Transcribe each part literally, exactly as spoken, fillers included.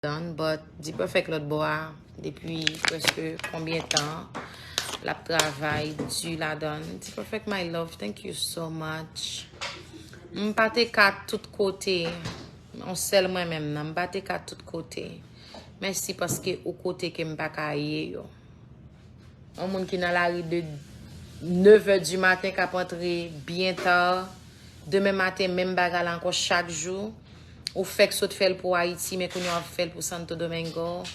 Done, but D-Perfect lòt bò a, depi prèske konbyen tan l ap travay di ladan l. D-Perfect, my love, thank you so much. M pa te ka tout kote, yon sèl mwen menm nan, m pa te ka tout kote. Mèsi paske ou kote ke m pa ka ye yo. Yon moun ki nan lari de nev è di maten k ap antre byen ta. Demen maten, menm bagay la ankò chak jou. Ou fèk sot fè l pou Ayiti, men kounye a w ap fè l pou Santo Domingo.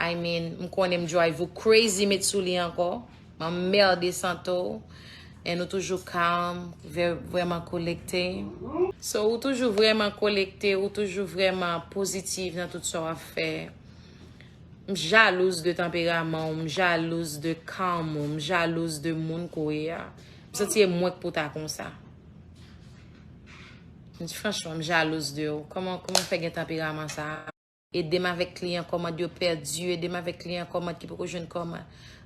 I mean, m konnen m drive ou crazy met sou li ankò. M anmède Santo. And ou toujou calm, vè-, vrèman kolekte. So, ou toujou vrèman kolekte, ou toujou vrèman pozitif nan tout sa w ap fè. M jalouz de tanperaman w, m jalouz de calm ou, m jalouz de moun ke w ye a. M santi e mwen k pou ta konsa. M di franchman, m jalouz de w. Kòman, kòman w fè gen tanperaman sa a? Ede m avèk kliyan kòmand yo pèdi, ede m avèk kliyan kòmand ki poko jwenn kòmand.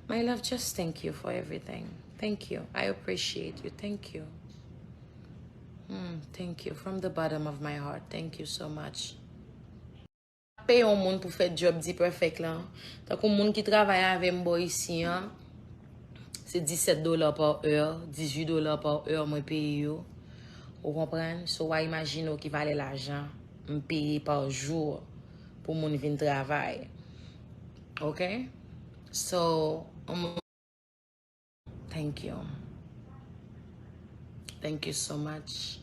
My love, just thank you for everything. Thank you. I appreciate you. Thank you. Hmm, thank you. From the bottom of my heart, thank you so much. Peye yon moun pou fè djòb D-Perfect lan. Tankou moun ki travay avè m bò isi an, se disèt dola pa è, dizuit dola pa è mwen peye yo. Ou konprann? So, w a imajine w ki valè lajan m peye pa jou pou moun vin travay. Ok? So, yon moun Thank you. Thank you so much.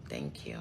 Thank you.